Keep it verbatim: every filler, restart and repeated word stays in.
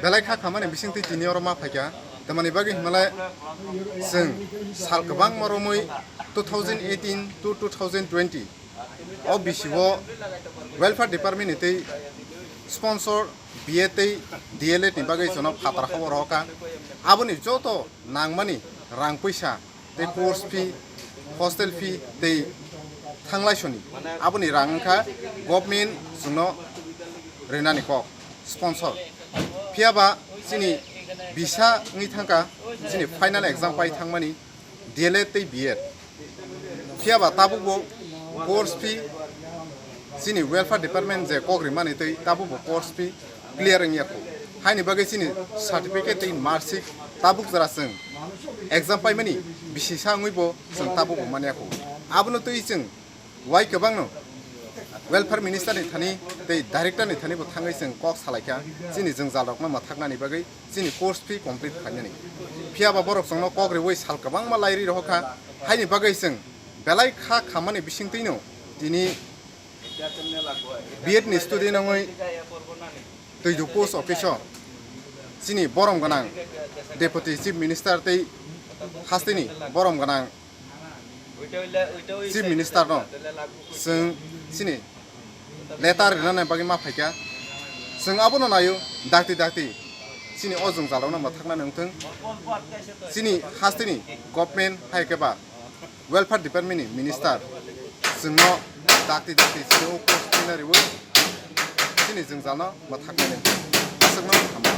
Belai kha khamani bisingtwi tini oro ma phaikha. Tamani bagwi hwnmalai chwng sal kwbangma romwi two thousand eighteen to two thousand twenty o bisi o welfare department ni tei sponsor B Ed tei D L Ed ni bagwi jono phatar hobor hoka. Aboni joto nangmani rang puisa tei course fee, hostel fee tei thanglai soni aboni rang wngkha government chwngno rinani kok sponsor. Phiyaba chini bisa wngwi thangkha chini final exam pai thangmani D L Ed tei B Ed. Phiyaba tabukbo course fee chini welfare department je kok rimani tei tabukbo course fee clear wngya kho. Haini bagwi chini certificate tei marksheet tabuk jora chwng exam paimani bisisa wngwibo chwng tabukbo manya kho. Abono twi chwng wai kwbangno welfare minister ni thani tei director ni thani bo thangwi chwng kok salaikha chini jwngjal rokno mwthaknani bagwi chini course fee complete khlainani. Phiyaba borok chwngno kok riwi sal kwbangma lairi rohorkha, haini bagwi chwng belai kha khammani bisingtwino tini B Ed ni student wngwi Twidu post office o chini borom gwnang Deputy Chief Minister tei hasteni borom gwnang Chief Minister no chwng chini letter rinani bagwi ma phaikha. Chwng abono naio dakti dakti chini o jwngjal rokno mwthaknani wngthwng. Chini hasteni government hai khe ba welfare department ni minister chwngno dakti dakti chini o post phaina riwi chini jwngjal no mwthaknani wngthwng. Aswkno hambai.